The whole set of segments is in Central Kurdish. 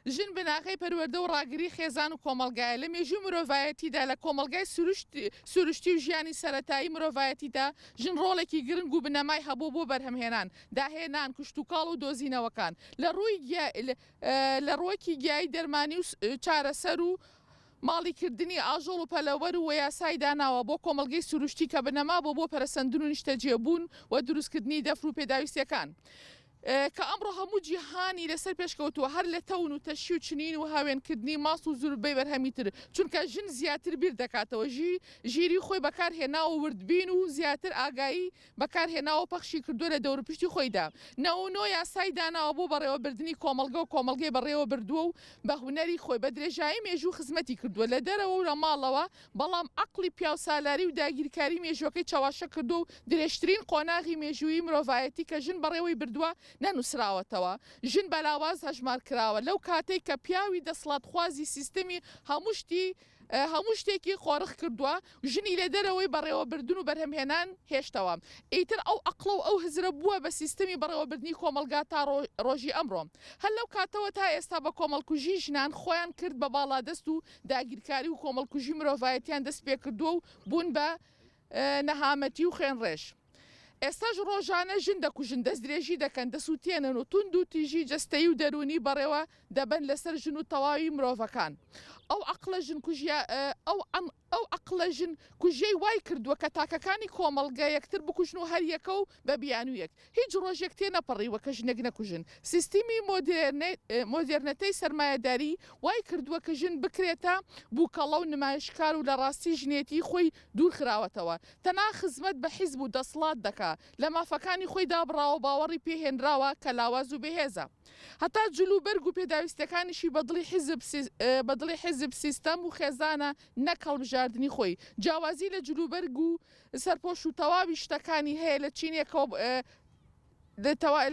ژن بناغەی پەروەردە و ڕاگری خێزان و کۆمەڵگایە. لە مێژووی مرۆڤایەتیدا، لە کۆمەڵگای سروشتی و ژیانی سەرەتایی مرۆڤایەتیدا، ژن ڕۆڵێکی گرنگ و بنەمای هەبووە بۆ بەرهەمهێنان، داهێنان، کشتوکاڵ و دۆزینەوەکان لە ڕووی لە ڕووەکی گیایی دەرمانی و چارەسەر و ماڵیکردنی ئاژەڵ و پەلەوەر و یاسای داناوە بۆ کۆمەڵگەی سروشتی کە بنەما بووە بۆ پەرەسەندن و نیشتەجێبوون و دروستکردنی دەفر و پێداویستیەکان. کە ئەمڕۆ هەموو جیهانی لەسەر پێشکەوتووە هەر لە تەون و تەشی و چنین و هاوێن کردنی ماست و زوربەی بەرهەمی تر چونکە ژن زیاتر بیر دەکاتەوە ژی ژیری خۆی بەکار هێناوە وردبین و زیاتر ئاگایی بەکار هێناوە پەخشی کردووە لە دەوروپشتی خۆیدا 99 یاسای داناوە بۆ بەڕێوەبردنی کۆمەڵگە و کۆمەڵگەی بەڕێوە بردووە و بە هونەری خۆی بە درێژایی مێژوو خزمەتی کردووە لە دەرەوە و لە ماڵەوە بەڵام عەقڵی پیاوسالاری و داگیرکاری مێژووەکەی چەواشە کردووە و درێژترین قۆناغی مێژوویی مرۆڤایەتی کە ژن بەڕێوەی بردووە نەنووسراوەتەوە. ژن بە لاواز هەژمار کراوە لەو کاتەی کە پیاوی دەسڵاتخوازی سیستمی هەموو شتی هەموو شتێکی قۆرخ کردووە ژنی لە دەرەوەی بەڕێوەبردن و بەرهەمهێنان هێشتەوە. ئیتر ئەو عەقڵە و ئەو هزرە بووە بە سیستمی بەڕێوەبردنی کۆمەڵگا تا ڕۆژی ئەمڕۆ. هەر لەو کاتەوە تا ئێستا بە کۆمەڵکوژی ژنان خۆیان کرد بە باڵادەست و داگیرکاری و کۆمەڵکوژی مرۆڤایەتیان دەست پێکردووە و بوون بە نەهامەتی و خوێنڕێژ. ئێستاش ڕۆژانە ژن دەکوژن، دەستدرێژی دەکەن، دەسووتێنن و توند و تیژی جەستەیی و دەروونی بەڕێوە دەبەن لەسەر ژن و تەواوی مرۆڤەکان. ئەو عەقڵە ژنکوژیە ئەو ئەو عەقڵە ژن کوژیەی وای کردووە کە تاکەکانی کۆمەڵگە یەکتر بکوژن و هەر یەکە و بە بیانوویەک. هیچ ڕۆژێک تێنەپەڕیوە کە ژنێک نەکوژن. سیستمی مۆدێرنەتەی سەرمایەداری وای کردووە کە ژن بکرێتە بووکەڵە و نمایشکار و لە ڕاستی ژنێتیی خۆی دوور خراوەتەوە. تەنها خزمەت بە حیزب و دەسڵات دەکا. لە مافەکانی خۆی دابڕاوە و باوەڕی پێ هێنراوە کە لاواز و بێهێزە. هەتا جل و بەرگ و پێداویستیەکانیشی بە دڵی حیزب بە دڵی حیزب، سیستەم و خێزانە نەک هەڵبژاردنی خۆی. جیاوازی لە جلوبەرگ و سەرپۆش و تەواوی شتەکانی هەیە لە چینێکەوە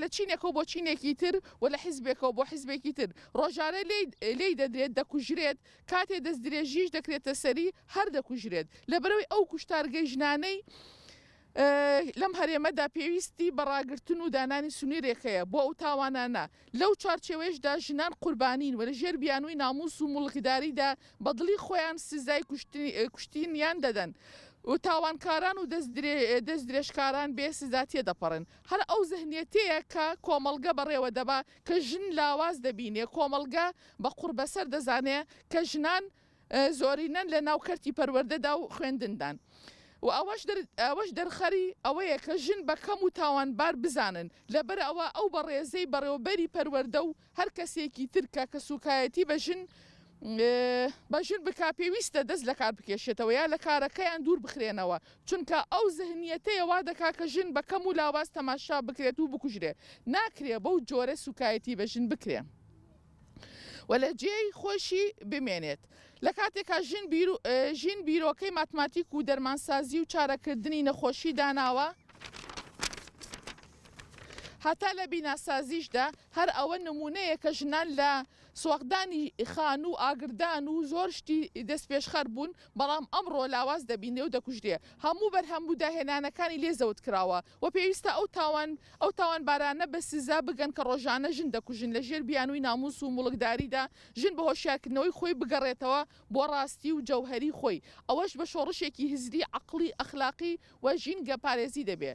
لە چینێکەوە بۆ چینێکی تر و لە حیزبێکەوە بۆ حیزبێکی تر ڕۆژانە لێی دەدرێت دەکوژرێت کاتێ دەستدرێژیش دەکرێتە سەری هەر دەکوژرێت لەبەرئەوەی ئەو کوشتارگەی ژنانەی لەم هەرێمەدا پێویستی بە ڕاگرتن و دانانی سنوورێک هەیە بۆ ئەو تاوانانە، لەو چوارچێوەیەشدا ژنان قوربانین و لە ژێر بیانووی نامووس و موڵکداریدا بە دڵی خۆیان سزای کوشتنیان دەدەن و تاوانکاران و دەستدرێژکاران بێ سزا تێدەپەڕن. هەر ئەو زهنیەتەیە کە کۆمەڵگە بەڕێوە دەبا کە ژن لاواز دەبینێ، کۆمەڵگە بە قوڕبەسەر دەزانێ کە ژنان زۆرینەن لە ناو کەرتی پەروەردەدا و خوێندندان و ئەوەش ئەوەش دەرخەری ئەوەیە کە ژن بە کەم و تاوانبار بزانن لەبەر ئەوە ئەو بەڕێزەی بەڕێوەبەری پەروەردە و هەر کەسێکی تر کە کە سوکایەتی بە ژن بە ژن بکا پێویستە دەست لەکار بکێشێتەوە یا لە کارەکەیان دوور بخرێنەوە چونکە ئەو زهنیەتەیە وا دەکا کە ژن بە کەم و لاواز تەماشا بکرێت و بکوژرێ ناکرێ بەو جۆرە سوکایەتی بە ژن بکرێ. و لە جێی خۆیشی بمێنێت. لە کاتێکا ژن ژین بیرۆکەی ماتماتیک و دەرمانسازی و چارەکردنی نەخۆشی داناوە، هەتا لە بیناسازیشدا هەر ئەوە نموونەیە کە ژنان لە سواقدانی خانوو و ئاگردان و زۆر شتی دەستپێشخەر بوون، بەڵام ئەمڕۆ لاواز دەبینرێ و دەکوژرێ. هەموو بەرهەم و داهێنانەکانی لێ زەوت کراوە. و پێویستە ئەو تاوان ئەو تاوانبارانە بە سزا بگەن کە ڕۆژانە ژن دەکوژن لە ژێر بیانووی ناموس و موڵکداریدا ژن بە هۆشیارکردنەوەی خۆی بگەڕێتەوە بۆ ڕاستی و جەوهەری خۆی ئەوەش بە شۆڕشێکی هزری عەقڵی ئەخلاقی و ژینگە پارێزی دەبێ.